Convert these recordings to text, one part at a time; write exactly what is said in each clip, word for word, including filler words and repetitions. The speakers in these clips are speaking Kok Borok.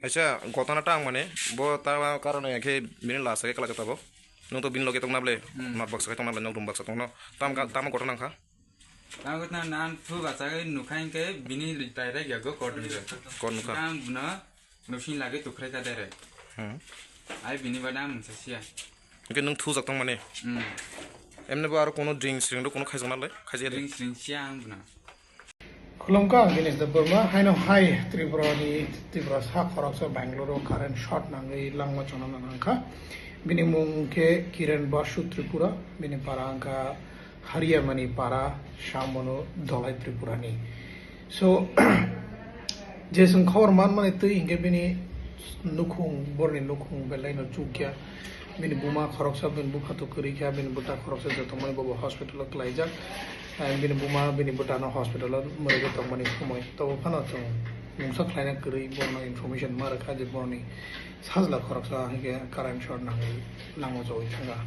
Acha, gotana tang mane, bo ta karone khe bini last khe kala jata bo. Nung to bini loge tong nable, Hmm. Not baksa khe tong nable, nok room baksa tong no. Tam ka, tam gotana kha. Tamo gotana nan thu bacha khe nukha hinkhe bini direct yago kor dum. Kor nukha. Tam buna nusing lage tukhre ka dere. Hmm. Ai bini bada ang sa sia. Oke, nung thu jak tong mane. Hmm. Emne bo aro kono drink sring do kono khaijak nale, khaijak de. Drink sring sia ang buna. Khulumkha, ang Dinesh Debbarma, haino hai Tripura ni, Tripura sa khoroksa Bangalore o current short nangwi langma chona nangkha. Bini mung khe Kiran Basu Tripura, bini para wngkha Hariyamani para, Shamono Dolai Tripura ni. So, je chwng khobor manmani twi hinkhe bini nukhung, borni nukhung belai no chukya. Bini buma khoroksa, bini bupha to kwrwi kha, bini bwta khoroksa joto mani bobo hospital o klaijak. Eh, bini buma, bini bwta no hospital o mwrwgwi tongmani somoi. Tobo phano chwng mungsa khlaina kwrwi bono information ma rwkha je boroni sajla khoroksa hinkhe current short nangwi langma chogwi thangkha.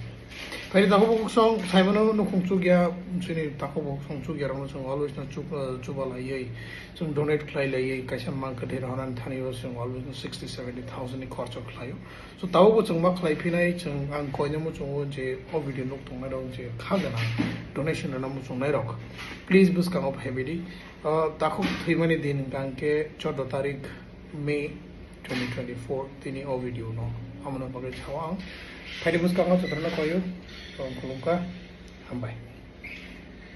Phaidi takhuk bukhuk song saimano nukhung chukya, chini takhuk bukhuk song chukya rokno chwng always no chuk-, eh, chuba laiwi, chwng donate khlai laiwi, kaisa mang kwthwi rohornani thani o chwng always no sixty, seventy thousand ni khorcho khlaio. So, tabukbo chwng ma khlai phinai, chwng ang koinai muchungo je o video nuk tongnai rok je kha gana donation rwna muchungnai rok, please bwskango phaibai di. Ah, takhuk thwimani din hwnkha hwnkhe chordo tarik May twenty twenty-four, tini o video no. Amoni bagwi sao ang. Phaidi bwskango jotono koio. Tong khulumkha. Hambai.